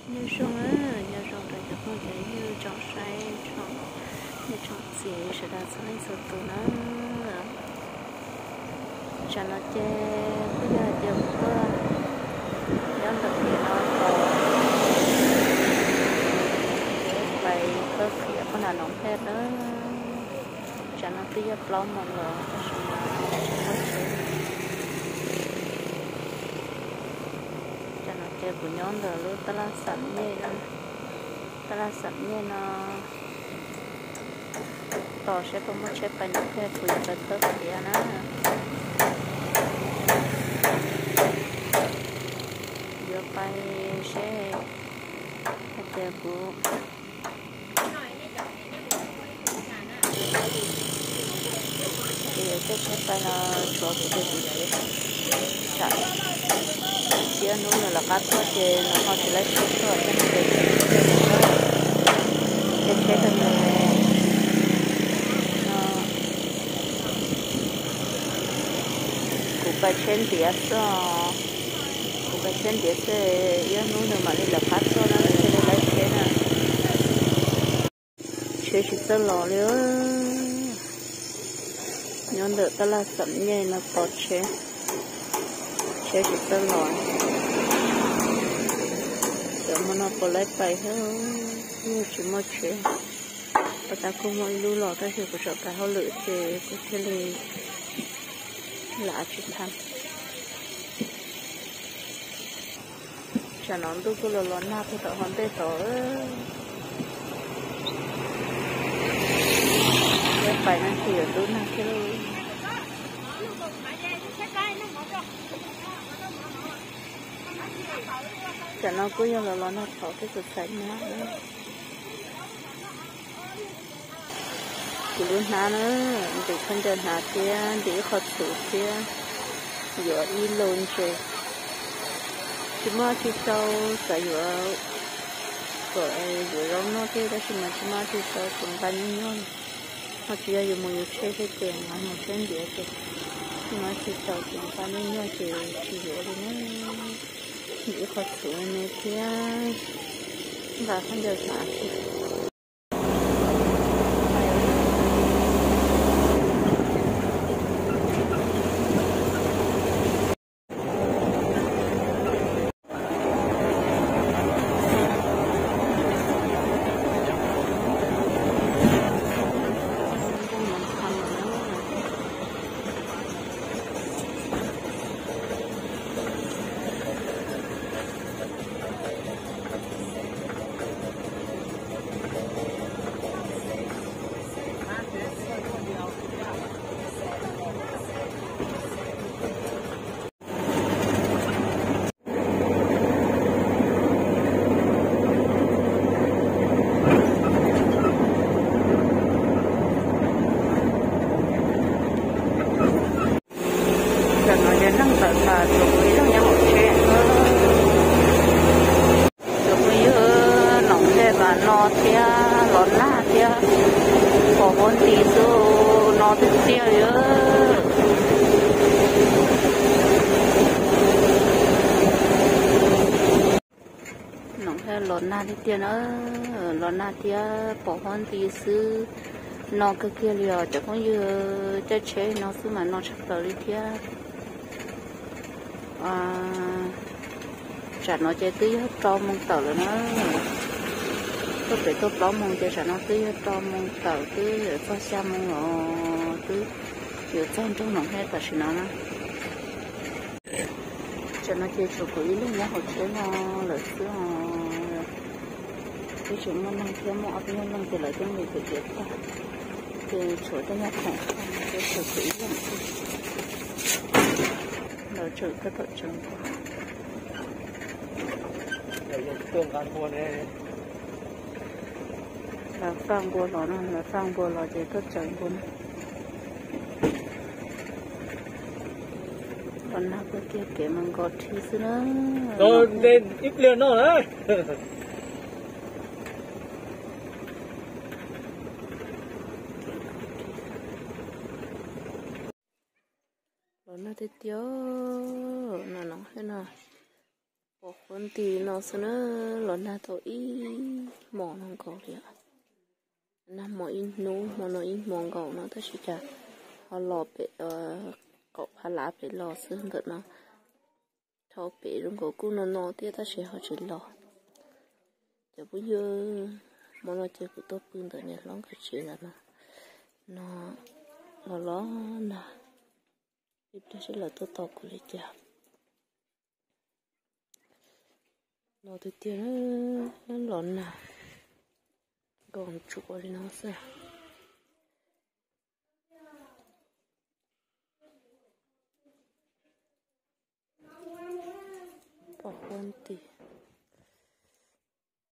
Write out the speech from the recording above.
Nyob zoo, nyob zoo rau cov phooj cov ywg tsoom saib, tsoom niam tsoom txiv sawv daws txhua leej txhua tus na. Tsam no ces kuj yog hais tias kuv tuaj nyob ntawm pem no tos pais koj khiav poj nram Noom Hej na. Tsam no twb yog plaub moos lawm tab sis mas tsis muaj tsheb. Tsam no ces kuv nyob ntawm lub tab laj xam nyej no, tab laj xam nyej no tos saib puas muaj tsheb pais Noom Hej, kuv yuav pais koj khiav na. Yuav pais seb hais tias kuv ces yuav caij tsheb pais los tshuav kuv ces kuv khiav. Tsam ib hnub nws lawv qab tuaj ces nws ho tsis laib tsheb tuaj thiab no ces kuv caij tsheb tag nws no. Kuv pais tsheb ntiav xwb os. Kuv pais tsheb ntiav xwb, ib hnub nws mam li lawv qab tuaj no nws thiaj li laib tsheb na. Tsheb tsis txawj los li. Nyob ntawm tab laj xam nyej no tos tsheb, tsheb tsis txawj los. Cov hmo no puas laib pais thiab, tsis muaj tsheb. Pas tas kuj muaj ib lub los tab sis kuv tseem pais hauj lwm ces kuv thiaj li lam tsis tham. Tsam no ntuj kuj los los nag puag tom hauv ntej tod. Peb pais no ces yuav ntub nag thiab lauj. Tsam no kuj yog los los nag tod thiab, kuv txhais nag. Kuv lub hnab na, ntim khaub ncaws hnav thiab ntim ib qho txhuv thiab yuav ib lo ntses. Tsis muaj dab tsi sau, xav yuav kom yuav zaub noj thiab tab sis mas tsis muaj dab tsi sau, tsuas nqa nyuaj nyuaj. Ho tsis yog yus mus yus tsheb thiab ces mus tsheb ntiav ces tsis muaj dab tsi sau, tsuas nqa nyuaj nyuaj ces tsis yuav li na. Ntim ib qho txhuv me thiab nqa khaub ncaws hnav thiab. Tam no yog neeg tawm tas, tsuas kuv ib leeg nyob hauv tsheb. Tsuas kuv ib leeg, Noom Hej mas no thiab los nag thiab, pos huab nti xwb, no tiag tiag li. Noom Hej los nag tiag tiag na, los nag thiab pos huab nti xwb, no kawg kiag li os cov phooj ywg. Caij tsheb no xwb mas no tshaj plaws li thiab. Tsam no ces twb yog rau moos tawm lawm na. Tuaj pem tuaj plaub moos ces tsam no twb yog rau moos tawm, twb yuav txog xya moos los twb yuav txog nroog Noom Hej tam sim no na. Tsam no ces tshuav kuv ib leeg nyob hauv tsheb no lawm xwb os. Twb tseem muaj neeg thiab, muaj ob peb nyuag leej ces lawv coob li pem tiav tag, ces tshuav tej nyuag khoom, ces tshuav kuv ib leeg xwb. Lawv tseem tab tom tseem npua. Lawv faj npua los no, lawv faj npua los ces tuaj tseem npua no. Los nag kawg kiag, kev mas nkos rhi xwb na. Ib pliag no na. Los nag tiag tiag no, no no. Pom qhuav nti no xwb na, los nag tau ib hmos no nkaus li. Nag hmo ib hnub, hmo no ib hmos nkaus no tab sis cas ho los pem qaum Phab Lav pem los xwb ntawm no. Dhau pem zoo nkaus kuj no no thiab tab sis ho tsis los. Cov phooj ywg, hmo no ces kuv tuaj pw ntawm niam hlob nkawd tsev ntawm no, no los los nag, ib pliag seb lawv tuaj tos kuv li cas. Los tiag tiag, los nag nkaus ntsuav li no xwb.